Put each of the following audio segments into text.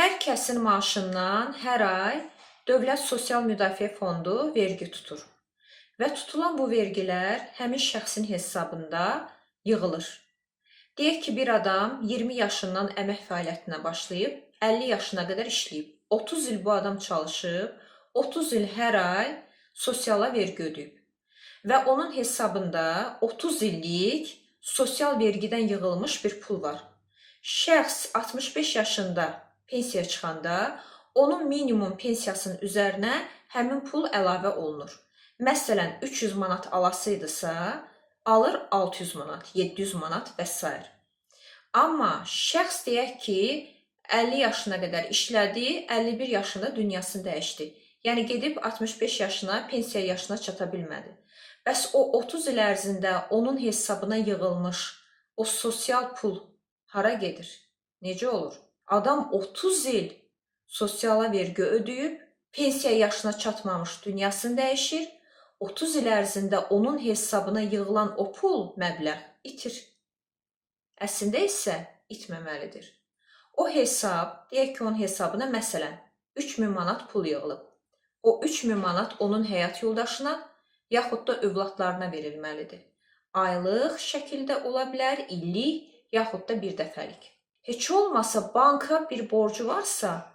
Hər kəsin maaşından hər ay Dövlət Sosial Müdafiə Fondu vergi tutur. Və tutulan bu vergilər həmin şəxsin hesabında yığılır. Deyək ki, bir adam 20 yaşından əmək fəaliyyətinə başlayıb, 50 yaşına qədər işləyib. 30 il bu adam çalışıb, 30 il hər ay sosiala vergi ödəyib. Və onun hesabında 30 illik sosial vergidən yığılmış bir pul var. Şəxs 65 yaşında pensiya çıxanda onun minimum pensiyasının üzərinə həmin pul əlavə olunur. Məsələn, 300 manat alasıydısa, alır 600 manat, 700 manat və sair. Amma şəxs deyək ki, 50 yaşına qədər işlədi, 51 yaşında dünyasını dəyişdi. Yəni gedib 65 yaşına, pensiya yaşına çata bilmədi. Bəs o 30 il ərzində onun hesabına yığılmış o sosial pul hara gedir? Necə olur? Adam 30 il sosiala vergi ödəyib, pensiya yaşına çatmamış dünyasını dəyişir. 30 il ərzində onun hesabına yığılan o pul, məbləğ itir. Əslində isə itməməlidir. O hesab, deyək ki, onun hesabına məsələn 3000 manat pul yığılıb. O 3000 manat onun həyat yoldaşına yaxud da övladlarına verilməlidir. Aylıq şəkildə ola bilər, illik, yaxud da bir dəfəlik. Heç olmasa banka bir borcu varsa,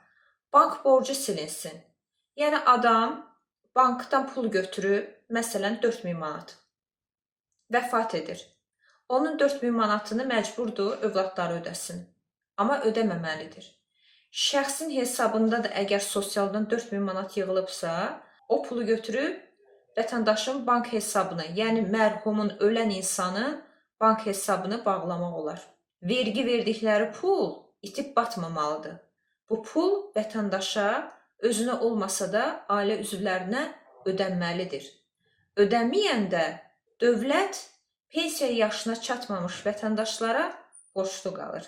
bank borcu silinsin. Yəni adam bankdan pul götürüb, məsələn 4000 manat, vəfat edir. Onun 4000 manatını məcburdur övladları ödəsin. Amma ödəməməlidir. Şəxsin hesabında da əgər sosialdan 4000 manat yığılıbsa, o pulu götürüb vətəndaşın bank hesabını, yəni mərhumun, ölən insanın bank hesabını bağlamaq olar. Vergi verdikləri pul itib batmamalıdır. Bu pul vətəndaşa, özünə olmasa da ailə üzvlərinə ödənməlidir. Ödəməyəndə dövlət pensiya yaşına çatmamış vətəndaşlara borclu qalır.